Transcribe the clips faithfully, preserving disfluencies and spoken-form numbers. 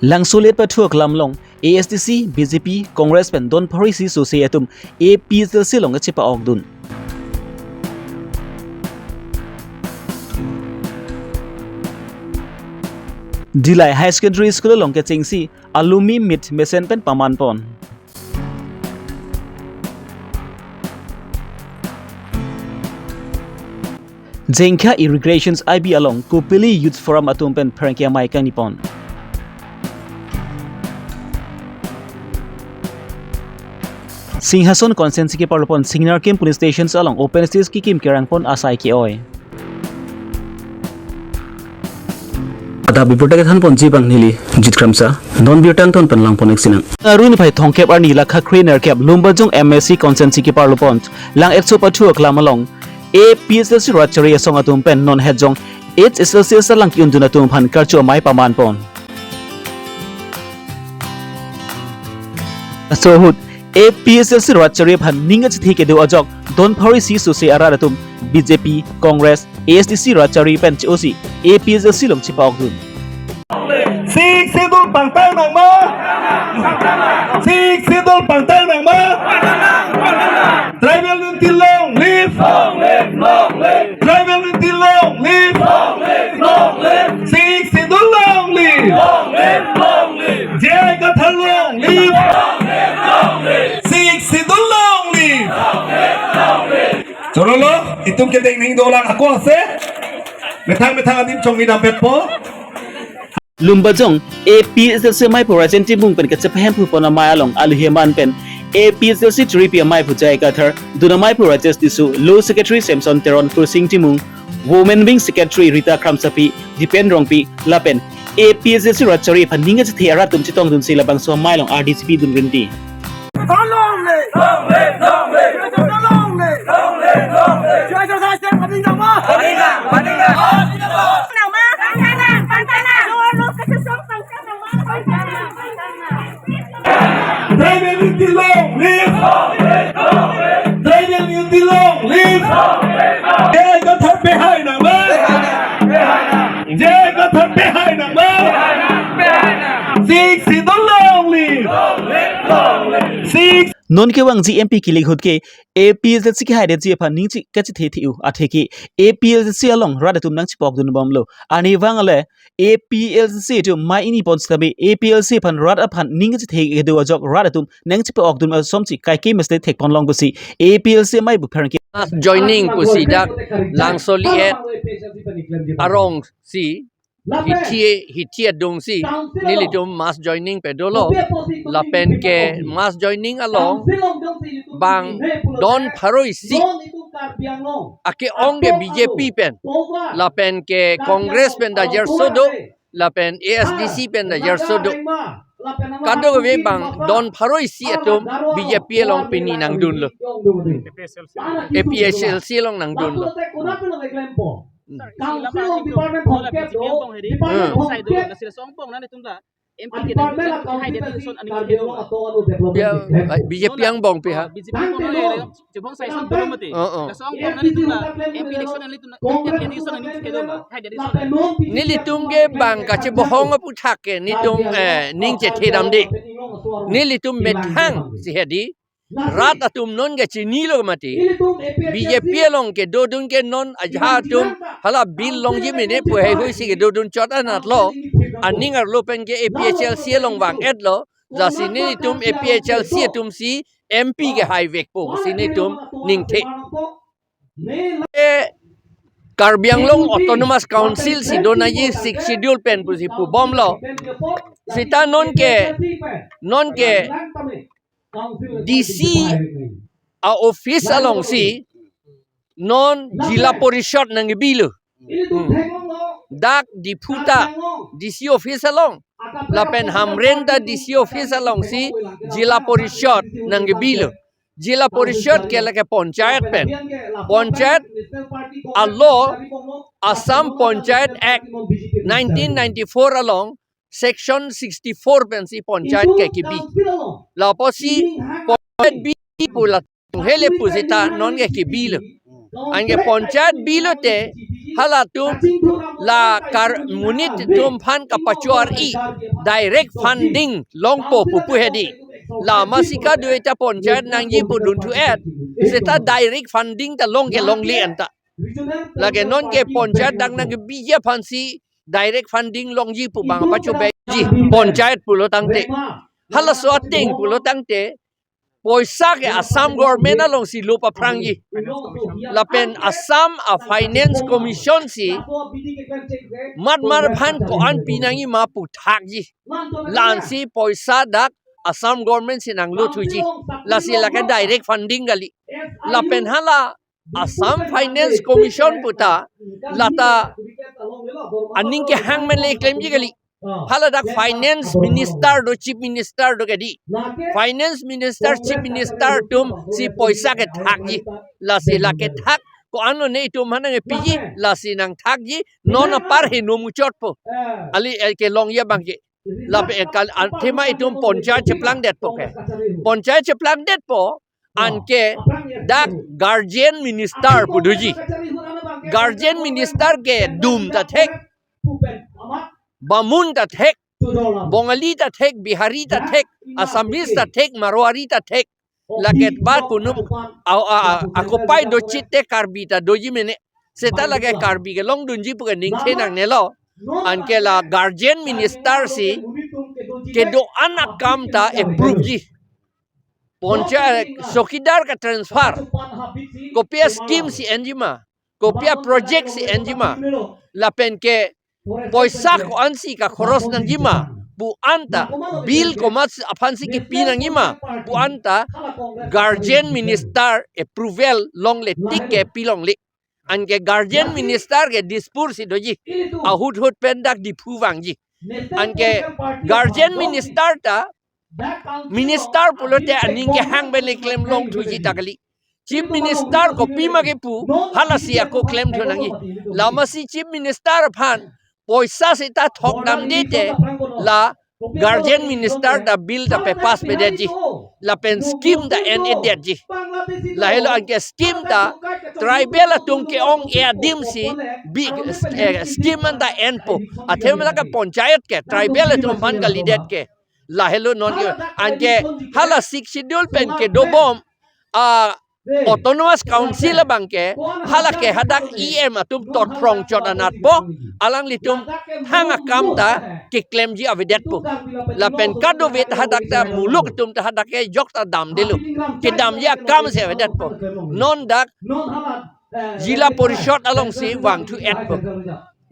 Langsolet pathu aklam along A S D C, B J P, Congress pen don pharo isi sose atum A P H L C along kachepa-okdun. Dillai High Secondary School along kechengsi alumni meet mesen pen pamanpon. Jengkha Irrigation I B along Kopili Youth Forum atum pen pherangke amei kangnipon. Singhason constituency keparlopon Singnarkem polling station along open stage kekim kerangpon asai ke-oi. Adap birta kethanponji abang neli Jit Kramsa, non birta angton pen langpon-ik sinang. Arni phai thomkep arni lakha kre nerkep Lumbajong M A C constituency keparlopon lang etso pathu aklam along A P H L C rat chari asong atum pen non hetjong H S L C asalang ki-undun atum aphan karcho amei pamanpon. Laso ahut A P H L C rat chari aphan ning kachethe kedo ajok don pharo isi sose arat atum B J P, Congress, A S D C rat chari pen che-osi A P H L C along chepa-okdun. Sixth Schedule pangthang nangma? Sixth Schedule pangthang nangma? Tribal unity long live! Long live, long live! Tribal unity long live! Long live, long live! Sixth Schedule long live! Long live, long live! J I Kathar long live! Long live, long live! Sixth Schedule long live! Long live, long live! Cholo lo, itum kedeng ning dolang ako ase. Methang methang adim chongmi dampetpo. Lumbajong A P H L C amei pu Rajen Timung pen kachepahemphu pon amei along aluhi aman pen A P H L C charipi amei pu J I Kathar, dun amei pu Rajesh Tisso, Law Secretary Samson Teron, Kursing Timung, Women Wing Secretary Rita Kramsapi, Dipen Rongpi, lapen A P H L C rat chari aphan ning kachethe arat atum chetongdunsi labangso amei along R D C P dun rinti. Long live! Long live! Long live! Long live! Long live! Long live! Tribal unity long live! Tribal unity long live! J I Kathar pehai nangma! J I Kathar pehai nangma! Sixth Schedule long live! Sixth Non kevangji M P kilik ahut ke A P H L C kehaidetji aphan ning chi kachethe the-o atheke A P H L C along rat atum nangchepa-okdun bomlo. Arnivang le A P H L C atum amei ingniponsi tame A P H L C aphan rat aphan ning kachethe kedo ajok rat atum nangchepa-okdun asomsi kaike meste thekponlong pusi A P H L C amei pu pherangke. Mass joining pusi dak Langsolet arongsi hithi, hithi adungsi nelitum mass joining padolo. Lapen ke mass joining along bang don pharo isi ake-ong ke B J P pen, lapen ke Congress pen ta jerso do, lapen A S D C pen ta jerso do. Kadokave bang don pharo isi atum B J P along pini nangdunlo. A P H L C along nangdunlo. Council of Department of State, Department of State. Ya, B J P angbong pi ha. Oh, oh. Nelitum ke bang kachebohong aputhak ke netum, eh, ning chethedamde. Nelitum methang si hedi. Rat atum non ke chinilo mati. B J P along kedodun ke non ajahak atum hala bill longji mene pu heihui si kedodun chot anatlo. Aning arlo pen ke A P H L C along vang-etlo. Lasi netum A P H L C atumsi M P kehaivekpo si netum ningthe. Eh, Karbi Anglong Autonomous Council si donangji Sixth Schedule pen pusi pubomlo. Seta non ke, non ke D C a-office alongsi non Zilla Parishad nangbilo. Hmm. Dak Diphu ta D C office along, lapen Hamren ta D C office alongsi Zilla Parishad nangbilo. Zilla Parishad ke lake panchayat pen. Panchayat a-law Assam Panchayat Act nineteen ninety-four along section sixty-four pensi panchayat ke kebi. Lapusi panchayat bi pu la hele pu seta non ke kebilo. Anke panchayat bilo te Halatum la kar monit atum aphan kapacho-ari direct funding longpo pupu hedi. La masi kadokave ta ponchayat nangji pu dunthu-et. Seta direct funding ta long ke longle anta. Lake non ke ponchayat dak nangkebiji aphansi direct funding longji pu bang pachobeji. Ponchayat pulo tangte, halaso ateng pulo tangte, poisa ke Assam government alongsi lo paphrangji. Lapen Assam a Finance Commission si mat mar aphan ko-an pinangji ma pu thakji. La-ansi poisa dak Assam government si nanglo thuji. Lasi lake direct funding kali. Lapen hala Assam Finance Commission puta lata aning kehang pen le klemji kali. Hala dak Finance Minister do, Chief Minister do kedi. Finance Minister, Chief Minister atumsi poisa kethakji. Lasi lake thak ko-an lone itum aphan nangkepiji, lasi nangthakji, non apar heno muchotpo. Ali, eh, kelongji abang ke. Lapen, eh, kal-, athema itum ponchayat cheplangdetpo ke. Ponchayat cheplangdetpo, anke dak Guardian Minister pu doji. Guardian Minister ke dum ta thek, Bamun ta thek, Bongali ta thek, Bihari ta thek, Assamese ta thek, Marwari ta thek. Lake ba kunum a, a, a, akopai dochit te Karbi ta doji mene. Seta lake Karbi kelongdunji pu ke ningthe nangnelo. Anke la Guardian Minister si kedo-an akam ta approve ji. Ponchayat chowkidar ka-transfer, kopi a-scheme si enji ma, kopi a-project si enji ma, lapen ke poisa ko-ansi kakhoros nangji ma pu anta, bill komat aphansi kipi nangji ma pu anta, Guardian Minister approval longle tik ke pilongle. Anke Guardian Minister ke Dispur si doji. Ahut hut pen dak Diphu vangji. Anke Guardian Minister ta Minister pulote aning kehang pen le klem long thuji ta kali. Chief Minister kopima kepu, halasi ako klemthu nangji. La masi Chief Minister aphan poisa seta thok damde te, la Guardian Minister ta bill ta pe-pass pedetji. Lapen scheme ta en-edetji. Lahelo anke scheme ta tribal atum ke-ong-e adimsi bi, eh, scheme anta enpo. Athema lake ponchayat ke tribal atum aphan kalidet ke. Lahelo non ke, anke hala Sixth Schedule pen kedobom a Autonomous Council abang ke, hala ke hadak E M atum tot phrong chot anatpo, alanglitum thang akam ta keklemji avedetpo. Lapen kadokave ta hadak ta muluk atum ta hadak ke jok ta damdelo. Kedamji akam si avedetpo. Non dak Zilla Parishad alongsi vangthu-etpo.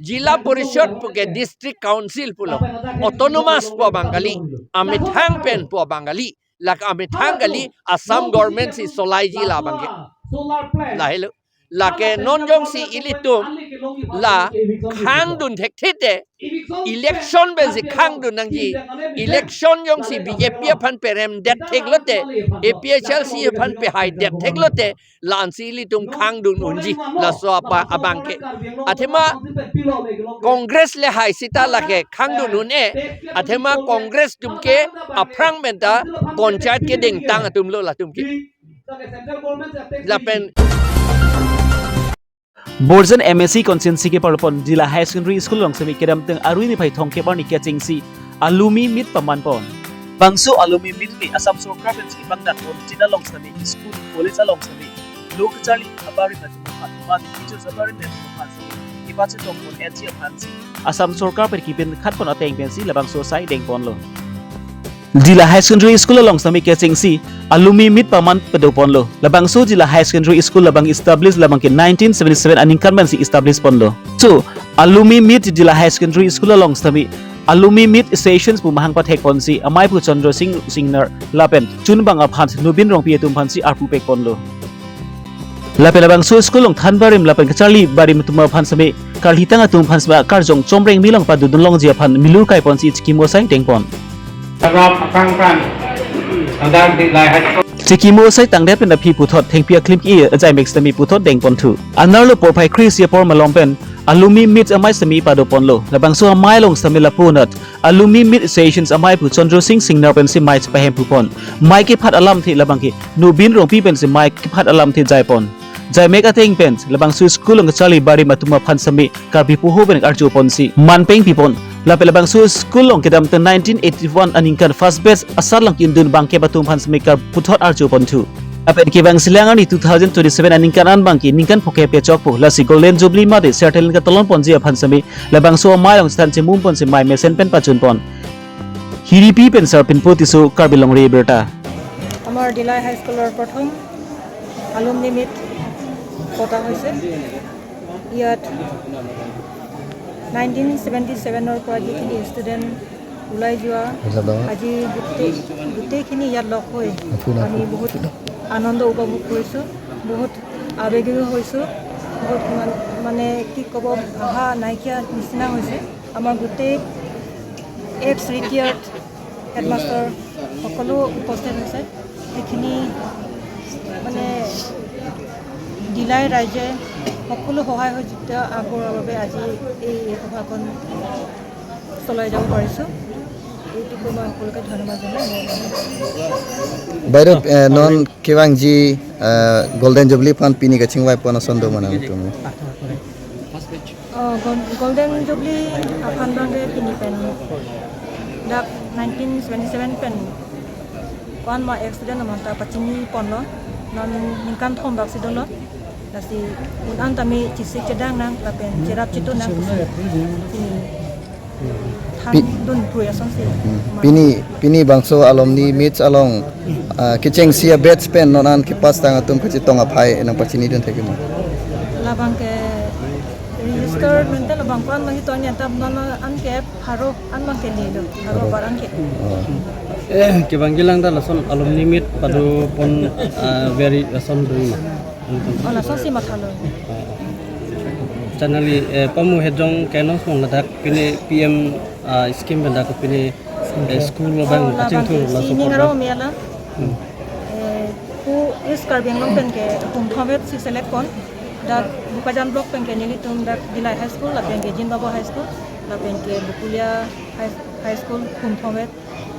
Zilla Parishad pu ke District Council pulo. Autonomous pu abang kali. Amethang pen pu abang kali. Lake amethang kali, Assam government si solaiji labang ke. Lahelo. Lake non jongsi ilitum la khangdun thekthe te, election pensi khangdun nangji. Election jongsi B J P aphan peremdet theklote, A P H L C aphan pehaidet theklote, la-ansi ilitum khangdun unji, laso apa abang ke. Athema Congress le hai seta lake khangdun un-e, athema Congress atum ke aphrang pen ta ponchayat kedengtang atumlo latum ke. Lapen Borjan M A C constituency keparlopon Dila Higher Secondary School along semi kedamtang arui niphai thomkep arni kechengsi alumni meet pamanpon. Bangso alumni meet ke Assam Sorkar pensi pangdakpon jina along semi school college along semi lo kacharli abarim atum aphan, teachers abarim atum aphan kepachetongpon-etji aphansi Assam Sorkar pen kipinkhatpon ateng pensi labangso asai dengponlo. Dila Higher Secondary School along semi kechengsi alumni meet paman padoponlo. Labangso Dila Higher Secondary School labang establish labang ke nineteen seventy-seven aningkan pensi establish ponlo. So, alumni meet Dila Higher Secondary School along semi alumni meet sessions pu mahang pathekponsi amei aphu Chandra Singh Singnar lapen chunbang aphan Nobin Rongpi atum aphansi arpu pekponlo. Lapen labangso school along thanbarim lapen kacharli barim atum aphan semi karlitang atum aphan semi akarjong chomreng milong padodun longji aphan milur kaiponsi chikimo asai dengpon. Sabab aphrang aphrang, tangdar Dila High School. Chikimo asai tangdet pen aphi puthot thengpi aklim ki ajai mek semi puthot dengponthu. Anerlo porphai kre-isi apor malom pen alumni meet amei semi padoponlo. Labangso amei along semi lapu anat alumni meet sessions amei aphu Chandra Singh Singnar pensi mei chepahemphupon. Mei kephat alamthe labang ke Nobin Rongpi pensi mei kephat alamthe jaipon. Jaimek ateng pen labangso school along kacharli barim atum aphan sitame Karbi poho pen arju ponsi manpeng pipon. Lapen labangso school along kedamtang nineteen eighty-one aningkan first batch asar along ki-undun bangkep atum aphan sitame Karbi puthot arju ponthu. Lapen kevangsi lang arni two thousand twenty-seven aningkan an abangke ningkan phokep kechokpo, lasi Golden Jubilee mate sertalen katalon ponji aphan sitame labangso amei along chethan chemum ponsi mei mesen pen pachun pon. Hiripi pen Sarpinpo Tisso, Karbi Longri Abirta. আমাৰ ডিলাই হাইস্কুলৰ প্ৰথম alumni meet পতা হৈছে। ইয়াত nineteen seventy ছেভেনৰ পৰা যিখিনি ষ্টুডেণ্ট ওলাই যোৱা, আজি গোটেই গোটেইখিনি ইয়াত লগ হৈ আমি বহুত আনন্দ উপভোগ কৰিছোঁ, বহুত আৱেগিকো হৈছোঁ, বহুত মান- মানে কি ক'ব, ভাষা নাইকিয়া নিচিনা হৈছে। আমাৰ গোটেই এক্স ৰিটায়াৰ্ড হেডমাষ্টাৰ সকলো উপস্থিত হৈছে। সেইখিনি মানে ডিলাই ৰাইজে সকলো সহায় সহযোগিতা আগবঢ়োৱাৰ বাবে আজি এই সভাখন চলাই যাব পাৰিছোঁ। এইটোকে মই সকলোকে ধন্যবাদ জনাই মই Bairo, eh, non kevangji, eh, Golden Jubilee aphan pini kachingvai pon ason do ma nangtum? Gol- Golden Jubilee aphan abangke pini pen dak nineteen seventy seven pen ko-an ma accident amanta pachini ponlo, non ningkan thom bak si dolo. Lasi un-an tame chesik chedang nang lapen cherap chetu nang pusi pini than Pi- dun pui asonsi. Hmm. Pini pini bangso alumni meets along, ah, kechengsi a-batch pen non an kepass tang atum kachetong aphai nangpachini dun thekimo? Labangke register nonte labang ko-an lagi tonya tap non an ke pharo an abangke nilo, pharo bar an ke. Oh. Eh, kevangji lang ta lason alumni meet pado pon, ah, very lason dun ma. Oh, lasonsi mathalo. Channel, eh, pamu hejong ke non song ladak pini P M, ah, scheme pen dak pini, eh, school lo bang Oh, kachingthur labangke laso si ning pon aro dak. Mela. Hmm. Eh, pu East Karbi Anglong pen ke hum thomet si select pon. Dak Bokajan block pen ke nelitum dak Dillai High School, lapen ke Jin Baba High School, lapen ke Bokulia High, High School hum thomet.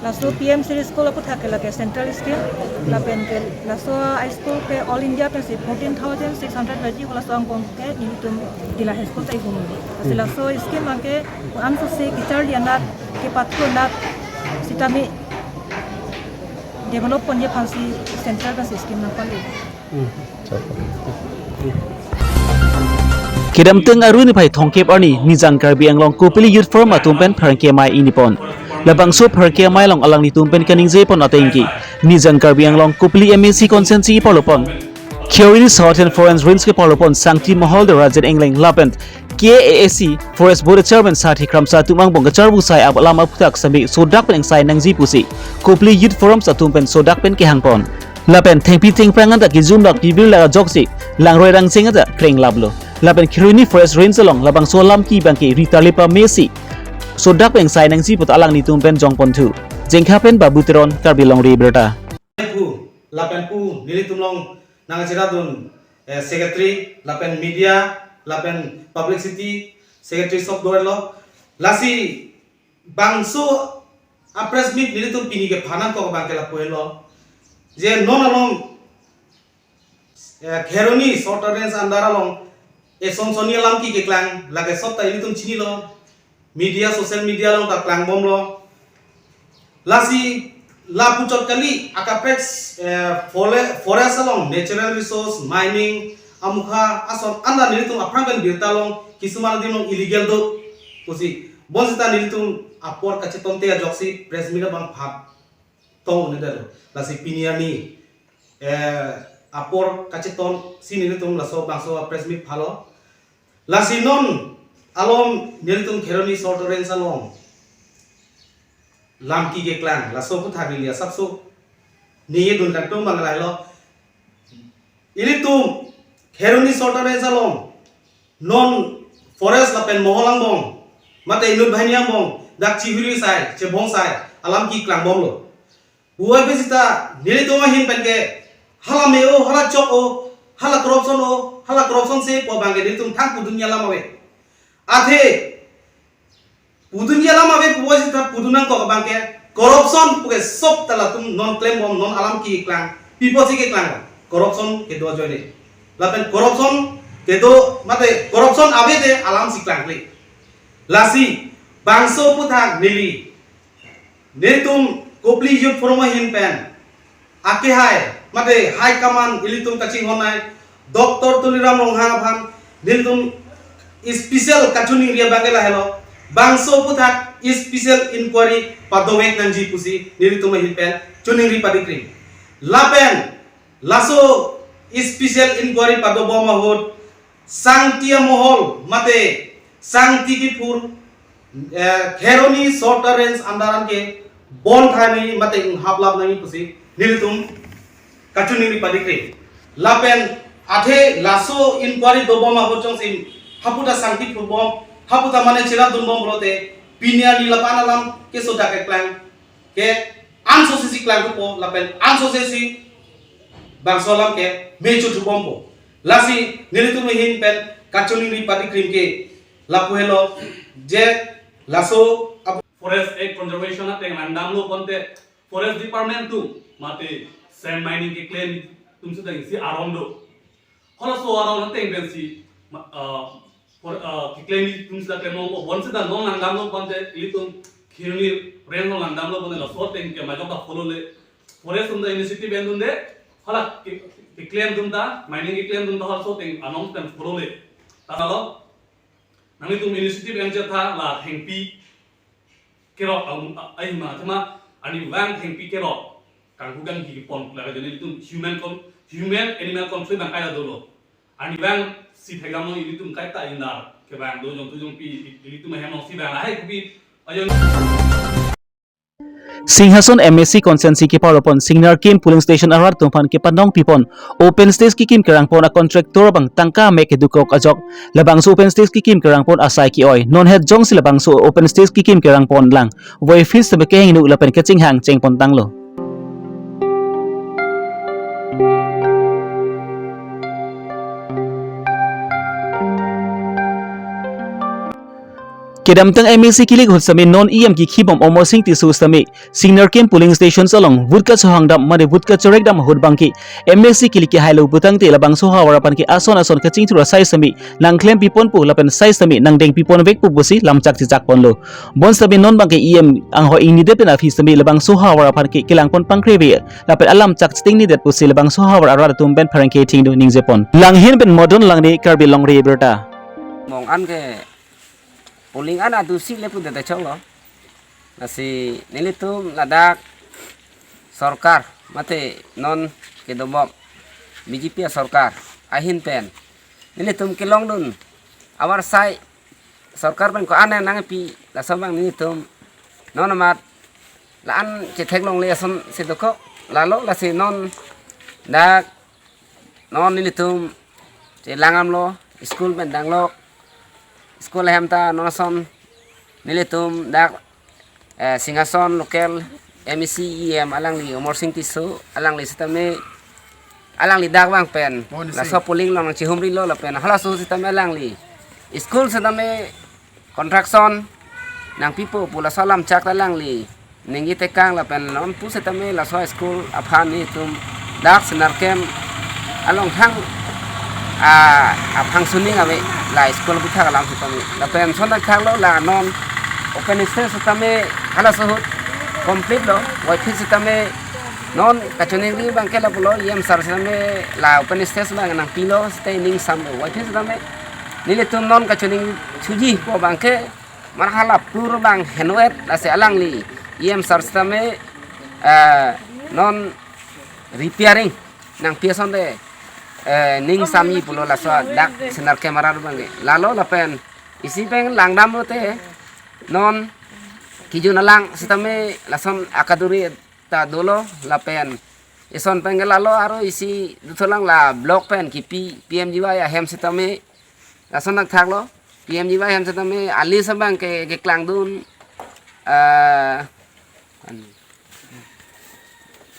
Laso P M Shri School aputhak ke lake central scheme. Lapen ke laso high school ke all India pensi fourteen thousand six hundred baji hula so angkong ke nelitum Dillai High School ta ihum. Lasi laso scheme abangke anso se kecharli anat kepathu anat sitame develop ponji aphansi central pensi scheme nangpali. Kedamtang Aru niphai thomkep arni Nijang Karbi Anglong Kopili Youth Forum atum pen pherangke amei ingni pon. Labangso pherangke amei along alanglitum pen kaningje pon ateng ke Nijang Karbi Anglong Kopili M A C constituency parlo pon Kheroni Southern Forest Range keparlo pon Sangti Mahaldar, Rajen Engleng lapen K A A C Forest Board Chairman Sathi Kramsa atum angbong kacharbu sai ap alam aputhak sitame sodak pen engsai nangji pusi Kopili Youth Forums atum pen sodak pen kehang pon. Lapen thengpi thengphrang anta kejum lak pibir lak ajoksi langroi rangcheng anta kreng laplo. Lapen Kheroni Forest Range along labangso alam ke abangke ri tarli pamesi sodak pen engsai nangji puta alanglitum pen jong ponthu. Jengkha pen Babu Teron, Karbi Longri Abirta. Pu, lapen pu, nelitum along nangchera dun, eh, secretary, lapen media, lapen publicity, secretary sob do-etlo. Lasi bangso a-press meet nelitum pini kepha nangkok abangke lapu-etlo. Je non along, eh, Kheroni Southern Range under along eson sonni alam ke keklang, lake sob ta ilitum chinilo. Media, social media along ta klangbomlo. Lasi lapu chot kali akaprek, eh, fore-, forest along natural resource, mining, amukha ason anta nelitum aphrang pen birta long kisuman adim along illegal do pusi. Bonsita nelitum apor kachetonte ajoksi press meet abang phat tong un-edetlo. Lasi pini arni, eh, apor kachetonsi nelitum laso bangso press meet phalo. Lasi non along nelitum Kheroni Southern Range along lam ke keklang, laso aputhak neli asapso ningje dun kangtung abang lahelo. Ilitum Kheroni Southern Range along non forest lapen mohol angbong mate inut banghini angbong dak chihuri sai, chebong sai alam ke klangbomlo. Puvoiphit sita nelitum ahin pen ke hala me-o, hala chok-o, hala corruption-o, hala corruption se pu abangke nelitum thang pudunji alam ave. Athe pudunji alam ave puvoiphit sita pudun nangkok abangke corruption puke sob ta latum non klembom, non alam ke keklang. Pi apotsi keklang? Corruption kedo ajoine. Lapen corruption kedo mate corruption ave te alam si klangkle. Lasi bangso aphuthak neli, nelitum Kopili Youth Forum ahin pen akehai mate high command ilitum kachinghon ai Doctor Tuliram Ronghang aphan nelitum special kachiningri abangke lahelo. Bangso aphuthak special inquiry padovek nangji pusi nelitum ahin pen chiningri padikrim. Lapen laso special inquiry padobom ahut Sangti amohol mate Sangti kiphur, eh, Kheroni Sorta Range under anke bon thani mate haplap nangji pusi nelitum kachiningri padikrim. Lapen athe laso inquiry dobom ahut jongsi haputa sangti phur bom, haputa mane chirap dunbom pulote pini arni lapu-an alam ke soda keklang ke anso sesi klangpo lapen anso sesi bangso alam ke mechu thubompo. Lasi nelitum ahin pen kachiningri padikrim ke lapu helo je laso ap- Forest Act Conservation ateng langdamlo pulote Forest Department atum mate sand mining keklem atum sitame isi aron do. Halaso aron ateng pensi ma-, ah, for, ah, keklem atum sita klem longpo, bonsita non langdamlo pulote ilitum Kheroni Range non langdamlo pulote laso ateng ke majok ta follow le. Forest atum ta initiative en dunde, hala ke, keklem atum ta, mining keklem atum ta halaso ateng anong pen follow le. Tanglo, nanglitum initiative en chetha la thengpi kerok, ang, a-, ai ma, thema, ani vang thengpi kerok. Kanghu kanghi pon kula ka joni ilitum human con-, human animal conflict abang kaita dolo. Ani vang si thekdam lo ilitum kaita indar kevang do jongtu jongpi ilitum ahem along si vang lahai kopi ajon. Singhason M A C constituency kepar pon Singnar Kim polling station arat atum aphan kepanong pipon open stage kekim kerangpon a contractor abang tangka mek kedukok ajok labangso open stage kekim kerangpon asai ke-oi. Non het jongsi labangso open stage kekim kerangpon lang voiphit sitame kehingno lapen kachinghang chengpon tanglo. Kedamtang M A C kilik ahut sitame non E M kekhibom Amarsing Tisso sitame Singnar Kim polling stations along vote kachohangdam mate vote kachorekdam ahut abangke M A C kilik kehailo putangte labangso ahavar aphan ke ason ason kachingthur asai sitame nangklem piponpo lapen asai sitame nangdeng piponvekpo pusi lamchak chechakponlo. Bonsitame non abangke E M anghoi ingnidet pen aphi sitame labangso ahavar aphan ke kelangpon pangkreve lapen alamchak chetingnidet pusi labangso ahavar arat atum pen pherangke thengno ningjepon. Langhin pen Modon Langne, Karbi Longri Abirta. Mong an ke polling an adusi le pudet choklo. Lasi nelitum ladak sorkar mate non kedobom B J P asorkar ahin pen nelitum kelongdun avarsai sorkar pen ko-an nangpi laso abang nelitum non amat la-an chetheklongle ason si dokok lalo lasi non dak non nelitum chelang damlo school pen danglok school ahem ta non ason nelitum dak, eh, Singhason local M A C E M alangli Amarsing Tisso alangli sitame alangli dak abang pen Amarsing laso polling along nangchihumrilo lapen halaso sitame alangli school sitame construction nangpipo pu laso alamchak ta alangli ningje tekang lapen non pusitame laso school aphan nelitum dak Singnar Kim along thang a aphang suning ave la school aphuthak alam sitame lapen son thaklo la non open stage sitame halaso ahut complete lo, voiphit sitame non kachiningri abangke lapulo E M sir sitame la open stage abang nangpilo sitame ning samlo, voiphit sitame nelitum non kachining thuji pu abangke mar hala pur abang henvet lasi alangli E M sir sitame, eh, non repairing nangpi asonte, eh, ning samji pulo laso dak Singnar Kim arat abangke lalo lapen isi pen langdamlo te non kejun alang sitame lason akaduri ta dolo lapen ison pen ke lalo aro isi dutholang la block pen kipi P M G Y ahem sitame lason nangthaklo P M G Y ahem sitame ali abangke keklangdun, eh,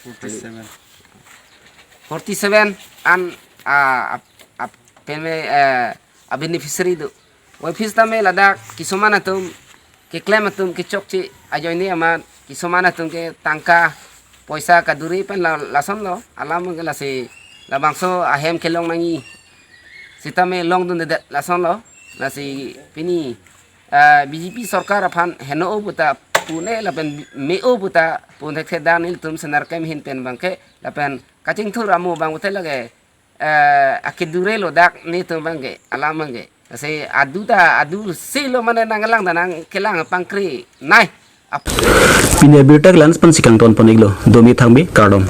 forty-seven. Forty-seven an, ah, ap, ap, peme, eh, a beneficiary do. Voiphit sitame ladak kisuman atum keklem atum kechokche ajoine amat kisuman atum ke tangka poisa kaduri pen la, lasonlo alam ke lasi labangso ahem kelong nangji sitame longdundedet lasonlo. Lasi pini, ah, B J P sorkar aphan heno-o puta pune lapen me-o puta pun thekthe dan ilitum Senarkam ahin pen abangke lapen kachingthur amo abang puthot lake, eh, akedure lo dak netum abangke alam abangke. Lasi adu ta adu silo mane nanglang ta nangkelang pangkri nai. Ap- Pini abirta ke la-an pensi kangton pon-iklo, domi thangbi kardom.